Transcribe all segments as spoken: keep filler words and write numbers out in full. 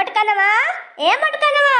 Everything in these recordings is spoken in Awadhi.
मोटकनवा, ए मोटकनवा,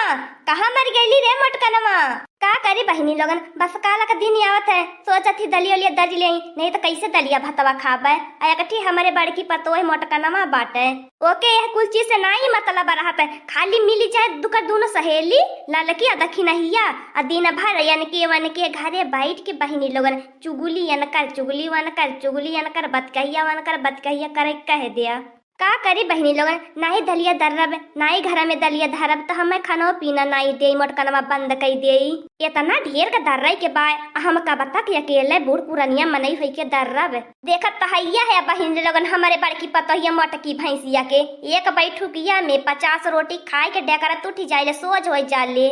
कहाँ मर गइली रे मोटकनवा? का करी बहिनी लोगन, बस काला का दिन आवत है, सोचत ही दलिया उलिया दर लेई, नहीं तो कैसे दलिया भतवा खाबे। आ एकठी हमरे बड़की पतोह मोटकनवा बाटे, ओके यह कुल चीज से नाई मतलब रहत है, खाली मिली जाए दुकर दूनो सहेली, ललकी आ दखिनहिया, आ दिन भर यनके वनके घरे बैठ के बहिनी लोगन चुगली यनकर, चुगली वनकर, चुगली यनकर, बतकहिया वनकर, बतकहिया करे कह दिया। का करी बहिनी लोगन, नाही दलिया दर्रब, नाही घरा में दलिया धरब, त हमें खानो पीना नाही देई, मोटकनवा बंद कई देई। इतना ढेर का दर्रई के बाय, आ हम कब तक अकेले बूढ़ पुरनिया मनई होई के दर्रब? देखत त हइया है बहिनी लोगन, हमरे बड़की पतोहिया मोटकी भैंसिया के, एक बैठुकिया में पचास रोटी खाए के डेकरा टूटी जाइले, सोझ होई जाले।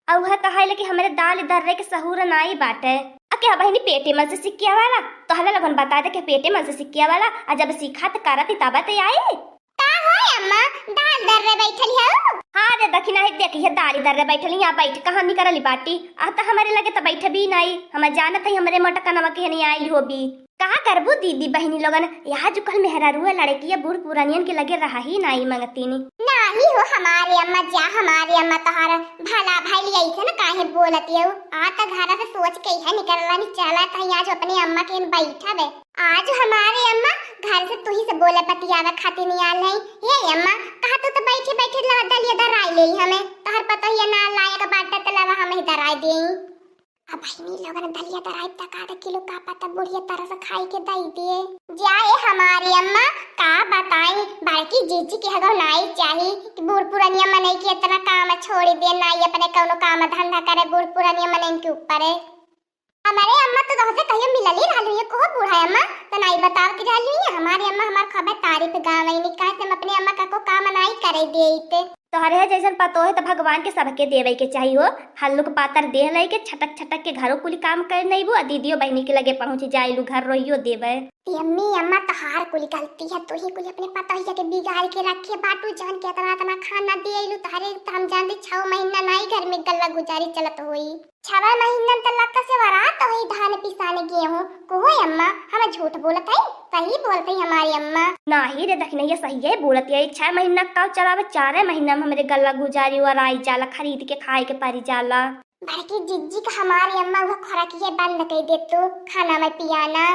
अउ उहे कहाइले कि हमरे दाल दर्रे के सहूर नाई बाटे। आ के बहिनी पेटे मन से सिक्किया वाला, तोहरे लोगन बता दे के पेटे मन से सिक्किया वाला, आ जब सीखा त करत ही तब त आई। का हो अम्मा, दाल दर्रे बैठल हो? हाँ रे दखिना है, देखी है दाल दर्रे बैठल, यहाँ बैठ कहाँ निकरली बाटी। आ त हमरे लगे त बैठे भी नाई, हम जानत है हमरे मोटकनवा के नहीं आइल होबी। का करबू दीदी बहिनी लोगन, यहाँ जो कल मेहरारू लड़किया बूढ़ पुरानियन के लगे रहा ही नाई मंगतीनी। नाही हो हमारे अम्मा, जा हमारे अम्मा, तोहार भला भइल, ऐसे न काहे बोलत यू। आ त घर से सोच के है निकलला, नि चला त आज अपने अम्मा के यहाँ बैठब। आज हमारे अम्मा घर से तुही से बोले बतियावे खातिर नहीं आल है। हे अम्मा, कहा तू तो बैठे बैठे लवा दलिया दराई ले हमें, तोहर पतोहिया ना लायक बाटे त लवा हम ही दराई देई। अब बहिनी लोगन दलिया दराई त का आधा किलो का पता बुढ़िया तरह से खाई के दई दिए। जाए हमारी अम्मा, का बताई, बड़की जीजी के हगो नाई चाही कि बूढ़ पुरानिया मनई के इतना काम छोड़ी दे, नाई अपने कौनो काम धंधा करे बूढ़ पुरानिया मनई के ऊपर। हमारे अम्मा तो तोहसे कहियो मिलल ही रहलू है, कोहो बूढ़ा अम्मा, तो नाई बताव के रहलू है। हमारी अम्मा हमार खबर तारीफ गावे नी, काहे से हम अपने अम्मा का को काम नाई करे देइत। तोहरे जैसन पतोह त भगवान के सबके देवे के चाही हो। हल्लुक पातर देह लइके छटक छटक के घरो कुली काम कर नइबू, आ दीदियो बहिनी के लगे पहुँच जाइलू, घर रोइयो देवे। ए अम्मी, अम्मा तोहार कुली गलती है, तू ही कुली अपने पतोहिया के बिगाड़ के रखे बाटू, जवन के इतना इतना खाना दे अइलू, तोहरे त हम जानते छह महीना नाई घर में गल्ला गुजारी चलत होई। छवा महीनन त लगता से वरात होई धान पिसान गेहूं। कोहो अम्मा, हम झूठ बोलत हई? सही बोलत हई हमारी अम्मा। नाही रे दखिनैया, सहिये बोलत हई। छह महीना का चलावे, चारे महीना में हमरे गल्ला गुजारी वराई जाला, खरीद के खाए के परी जाला। बड़की जिज्जी का हमारी अम्मा वो खुराकिये बंद कर दे तू, खाना में पियाना।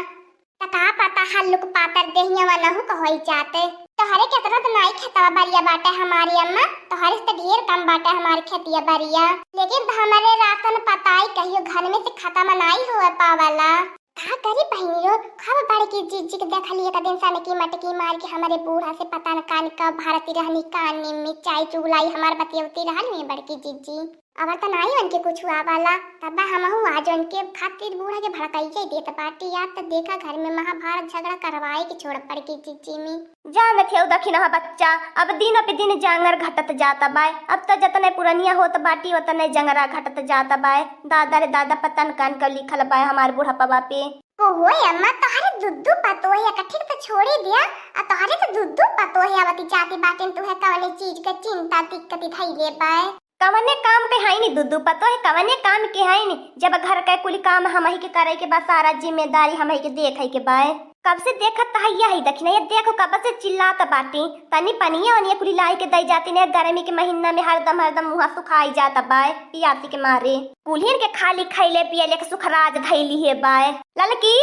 त का पता हल्लुक पातर देहिया वनहु क होई जाते। तोहरे केतना त नाई खेतवा बरिया बाटे हमारी अम्मा, तोहरे से त ढेर कम बाटे हमार खेतिया बरिया। लेकिन त हमरे राशन पताई कहियो घर में से खत्म नाई होए पावला। का करी बहिनी रो, खब बड़की जिज्जी के देखली एक दिन सनकी मटकी मार के हमरे बूढ़ा से पता न कान कब भारती रहनी कान में चाय चुगलाई हमार बतियौती रहल हुई बड़की जिज्जी। अबर त नाई उनके कुछ आवाला, तब हमहू आज उनके खातिर बूढ़ा के भड़काइए देत बाटी। या त देखा घर में महाभारत झगड़ा करवाए के छोड़ बड़की जिज्जी में। जानत हेउ दखिनहा बच्चा, अब दिन पे दिन जांगर घटत जात बाय। अब त जतने पुरनिया होत बाटी ओतने जंगरा घटत जात बाय। दादा रे दादा पता न कान का लिखल बाय हमार बुढ़ापा पे। कोहो अम्मा, तोहरे दुद्दू पतोहे का ठीक त छोड़ी दिया, आ तोहरे त दुद्दू पतोहे आवती जाती बाटिन, तुहे कवने चीज के चिंता दिक्कती धइले बाय। कवने काम के हईनी दुद्दू पतोह, कवने काम के हईनी? जब घर के कुल काम हमही के करे के बा, सारा जिम्मेदारी हमही के देखे के बाय। कब से देखत त हइया ही दखिनैया, देखो कब से चिल्लात बाटी। तनी पनिया ओनिया कुली लाई के दई जाती ने, गर्मी के महीना में हरदम हरदम मुहा सुखाई जात बाय पियासी के मारे। कुल्हिन के खाली खैले पियले के सुखराज धैली हे बाय। ललकी,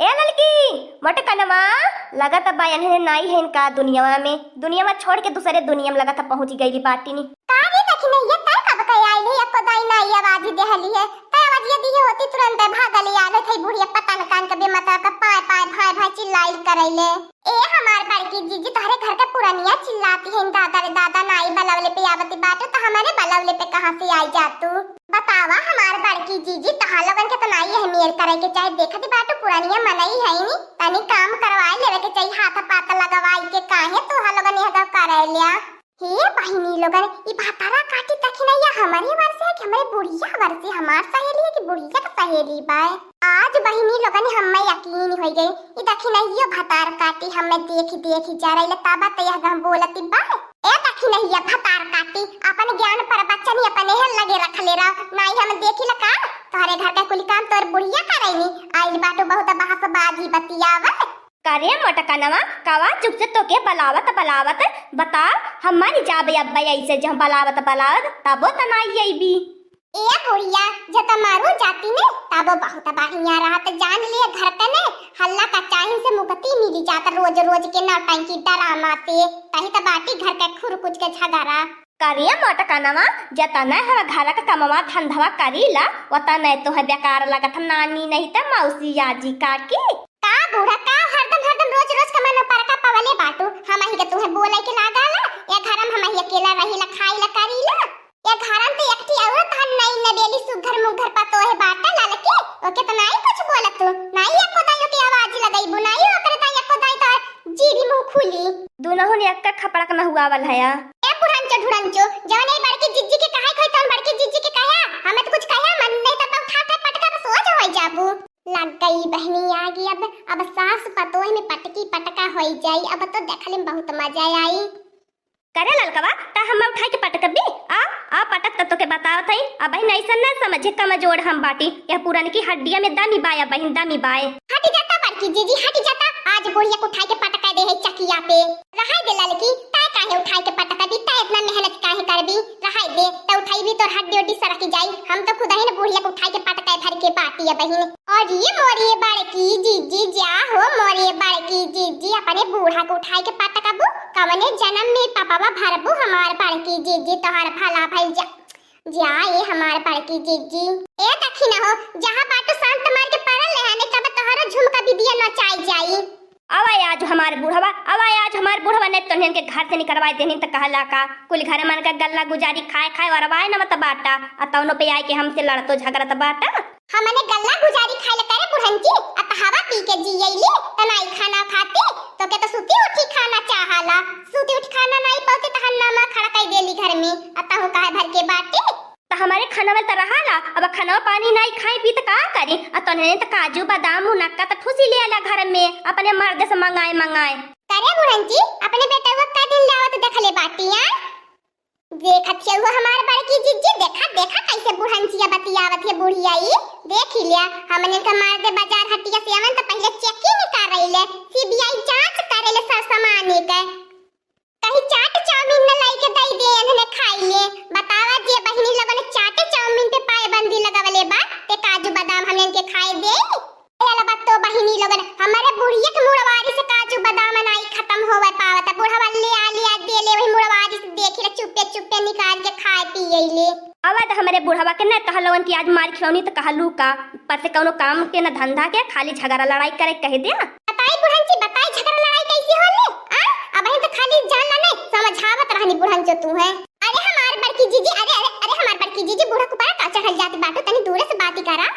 ए ललकी, मोटकनवा, लगत बा एन्हने नाई है इनका दुनियावा में। दुनियावा छोड़ के दूसरे दुनिया में लगत पहुँच गईली बाटिनी। का रे दखिनैया, तै कब के आइल है? एको दाई नाई आवाज देहली है। तै आवाजिया दिहे होती, तुरंत भागल आल है। थई बुढ़िया पता न कान के बेमतलब का पाय पाय भाय भाय चिल्लाइल करैले। ए हमार बड़की जीजी, तोहरे घर के पुरनिया चिल्लाती है, दादा रे दादा, नाई बलवले पे आवती बाटे, त हमरे बलवले पे कहाँ से आई जा तू? बतावा हमार बड़की जीजी, तोहा लोगन के त नाई एहमियर करे के चाहे, देखत बाटू पुरनिया मनई है नी, तनी काम करवाए लेवे के चाही, हाथ पात लगवाई के, काहे तोहा लोगन यह सब करे लिया? हे बहिनी लोगन, ई भातारा काटी दखिनैया हमरे वर्ष है कि हमरे बुढ़िया वर्ष है? हमार सहेली है कि बुढ़िया के सहेली बाय? आज बहिनी लोगन हम्मे यकीन होइ गई, ई दखिनैया भातार काटी हम्मे देखी देखी जा रही तब त यह हम बोलती बाय। ए दखिनैया भातार काटी, अपन ज्ञान प्रवचन ही अपने है लगे रख ले रहा, नाई हम देखी लका तोहरे घर के कुल काम तोर बुढ़िया करैनी, आइल बाटू बहुत बहस बाजी बतियावे। करे मोटकनवा, कवा चुप से तोके बलावत बलावत, बताओ, हम मरि जाबे अब्बे ऐसे जब बलावत बलावत, तबो त नाई अइबी। ए बुढ़िया, जब त मरु जाती ने, तबो बहुत बढ़िया रहत। जान लिए घर के ने, हल्ला का चाहिन से मुक्ति मिली जात, रोज रोज के नौटंकी ड्रामा से। तही त बाटी घर के खुरकुच के झगड़ा। करे मोटकनवा, जतने हम घर का कमवा धंधवा करीला, ओतने तोहे बेकार लगत नानी, नहीं त मौसी आजी काकी। का बूढ़ा, का हरदम हरदम रोज रोज का मन परका पवले बाटू? हमही के तुहे बोले के लागल, ए घर में हमही अकेला रहीला, खाईला करीला। ए घर में तो एकठी औरत हन नहीं न बेली सुघर मुघर पतोहे बाटा ललकी, ओके तो नाई कुछ बोलत तू, नाई एको दाई ओके आवाज लगईबू, नाई ओकरे दाई एको दाई तो जी भी मुंह खुली। दुनहुन एक खपड़क न हुआवल हया। ए बुढ़ंचो ढुढ़ंचो, जवन ए बड़की जिज्जी के कहे खोई तवन बड़की जिज्जी के कहे, हमें तो कुछ कहे मन नहीं तब उठा के पटका बस हो जा होई जाबू। लग गई बहनी आगी अब, अब सास पतोह में पटकी पटका होई जाई, अब तो देखले में बहुत मजा आई। करे ललकवा, त हम उठाई के पटकबी? आ, आ पटक त तोके बतावत हई, अब ही ऐसा न समझे कमजोर हम बाटी, यह पुरनकी हड्डिया में दमी बाय, बहिन दमी बाय। हट जाता बड़की जीजी, हट जाता, आज बुढ़िया के उठाई के पटका दे है चकिया पे। रहाई दे ललकी, तै काहे उठाई के पटकबी, तै इतना मेहनत काहे करबी? रहाई दे, त उठाई भी तोर हड्डी उड्डी सरक जाई। हम तो खुद ही न बुढ़िया के उठाई के पटका भर के बाटी है बहिन। और ये मोरी बड़की जीजी जा हो, मोरी बड़की जीजी, अपने बूढ़ा के उठाई के पटकबू, कवने जन्म में पपवा भरबू हमार बड़की जीजी, तोहार भला भई जा, जा ए हमार बड़की जीजी। ए दखिना हो, जहाँ बाटू शांत मार के पड़ल रहे, नहीं तब तोहरो झुमका बिदिया नचाई जाई। आवा आज हमार बुढ़वा, आवा आज हमार बुढ़वा, नहीं तो इनके घर से निकलवाई देनी तो कहला का, कुल घर मन का गल्ला गुजारी खाए खाए और आवाए न मत बाटा, आ तौनो पे आए के हमसे लड़तो झगड़त बाटा। हमने गल्ला गुजारी खाइल करे बुढ़ंची, आ तहावा पी के जियैली, त नाई खाना खाती, तोके त सुती उठी खाना चाहाला, सुती उठी खाना नाई पावती त हन्ना मा खड़ा कई देली घर में, आ तहु काहे भर के बाटी? त हमरे खाना वाला त रहाला, अब खाना पानी नाई खाई पी त का करी? आ तोहने त काजू बादाम मुनक्का त ठूसी ले आला घर में, अपने मर्द से मंगाए मंगाए। करे बुढ़ंची, अपने बेटवा का दिन लावत देखले बाटी, आ? देखत हियउ हमार बड़की जिज्जी, देखा, देखा कैसे बुढ़ंचिया बतियावत है बुढ़िया ई। देखि लिया, हमने के मार दे बाजार हटिया से आवन त पहिले चेकिंग कर रही ले, सीबीआई जांच करे ले सब सामानी के। कहीं चाट चाउमीन न लाई के दई दे, इन्हने खाई ले। बतावा जे बहिनी लगन चाट चाउमीन पे पाबंदी लगवले बा, ते काजू बादाम हमने के खाए दे? ए अलबत्तो बहिनी लोगन, हमरे बुढ़िया के मुड़वारी से काजू बादाम नाई खत्म होवे पावत। बुढ़वा ले आ, ले आ, दे ले, वही मुड़वारी से देखी ले, चुप्पे चुप्पे निकाल के खाए पिए ले। अवध हमरे बुढ़वा के न कहलवन कि आज मार खिलौनी त कहलू का, पर से कौनो काम के न धंधा के, खाली झगड़ा लड़ाई करे कह दे। बताई बुढ़न जी, बताई झगड़ा लड़ाई कैसे होले? आ? अबहिन त खाली जान ला नहीं, समझावत रहनी बुढ़न जो तू है। अरे हमार बड़की जीजी, अरे, अरे, अरे हमार बड़की जीजी, बूढ़ा कुपारा का चढ़ल जात बाटू, तनी दूरे से बाती करा।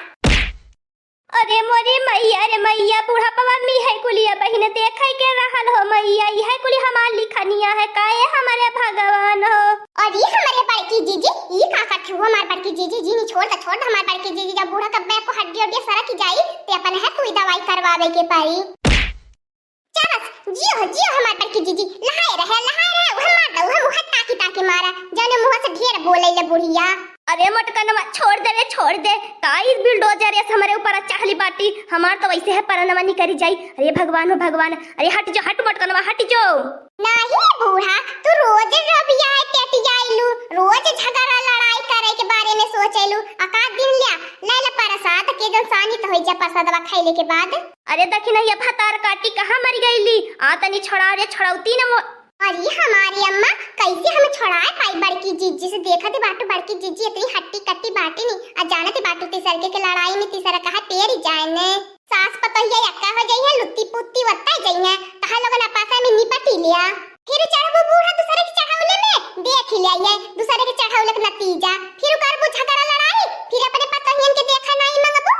अरे मोरी मैया रे मैया, बुढ़ापवा में है कुलिया बहिन देखे के रहल हो मैया, इहे कुली हमार लिखनिया है काहे हमरे भगवान हो। अरे हमरे बड़की जीजी, ई का करत हो हमार बड़की जीजी, जी नी छोड़ द, छोड़ द हमार बड़की जीजी, जब बूढ़ा कब्बे को हड्डी उड्डी सरक जाई, ते अपन है सुई दवाई करवावे के पड़ी। चरस, जियो हो, जियो हमार बड़की जीजी, लहाए रहे, लहाए रहे, उहे मार दो, उहे मुँह ताकी ताकी मारा, जाने मुँह से ढेर बोले ले बुढ़िया। अरे मोटकनवा, छोड़ दे रे, छोड़ दे, का ई बुलडोजर ऐसे हमरे ऊपर चढ़ली बाटी, हमार तो वैसे है परनवा निकरी जाई। अरे भगवान हो भगवान, अरे हट जो, हट मोटकनवा, हट जो। नाही बूढ़ा, तू रोज रबिया टेटियाइलू, रोज झगड़ा लड़ाई करे के बारे में सोचेलू, आ का दिन लिया, ले ले प्रसाद के जौन सानी तो होई जा प्रसादवा खैले के बाद। अरे दखिनहिया भतार काटी कहाँ मरि गईली? आ तनी छोड़ाव रे, छोड़ौती न मो-, अरे हमारी अम्मा, कैसे हम छोड़ाए पाई बड़की जीजी से? देखत बाटू बड़की जीजी इतनी हट्टी कट्टी बाटी नी, आ जानत बाटू तीसरके के लड़ाई में तीसरका पेर जाए ने। सास पतोहिया यक्का हो जइहे, लुत्ती पुत्ती वत्ता जइहे, तहा लोगन अपासा में निपटी लिया। फिर चढ़बू बूढ़ा दूसरे के चढ़ौले में, देख लिया ये दूसरे के चढ़ौले के नतीजा। फिर करबू झगड़ा लड़ाई, फिर अपने पतोहियन के देखा नाई मंगबू।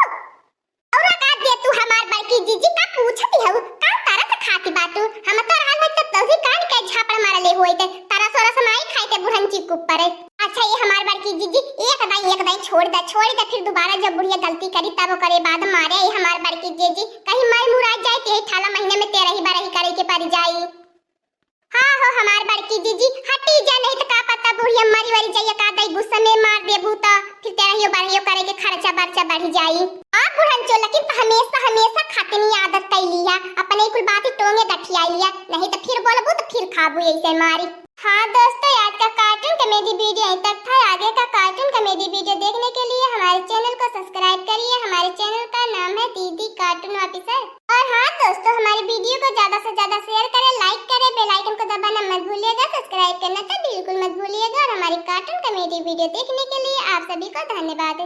और का दे तू हमार बड़की जीजी का पूछती हऊ, का तरस खाती बाटू? हम तो रहल है तो तोही कान के झापड़ मारले होई ते, तरस ओरस माई खाई ते बुढ़न चिक ऊपर। अच्छा ये हमार बड़की जीजी, एक दाई, एक दाई छोड़ दे, छोड़ दे, फिर दोबारा जब बुढ़िया गलती करी तब ओकरे बाद मारे। ये हमार बड़की जीजी, कहीं मर मुरा जाए ते अठारह महीने में तेरह ही बारह ही करे के पड़ जाई। हाँ हो हमार बड़की जीजी, हटी जा, नहीं तो का पता बुढ़िया मरी वरी जाइए, का दई गुस्सा में मार देबू तो फिर तेरहियो बारहियो करे के खर्चा बर्चा बढ़ जाई। अब बुढ़न चोलकिन तो हमेशा, हमेशा खातिन ही आदत कइ लिया, अपने कुल बात ही टोंगे गठिया लिया, नहीं तो फिर बोलबू तो फिर खाबू ऐसे मारी। हाँ दोस्तों, आज का cartoon comedy video यहीं तक था। आगे का cartoon comedy video देखने के लिए हमारे channel को subscribe करिए। हमारे channel का नाम है दीदी Cartoon Officer। और हाँ दोस्तों, हमारे video को ज्यादा से ज्यादा share करें, like करें, bell icon को दबाना मत भूलिएगा, subscribe करना तो बिल्कुल मत भूलिएगा। और हमारी cartoon comedy video देखने के लिए आप सभी को धन्यवाद।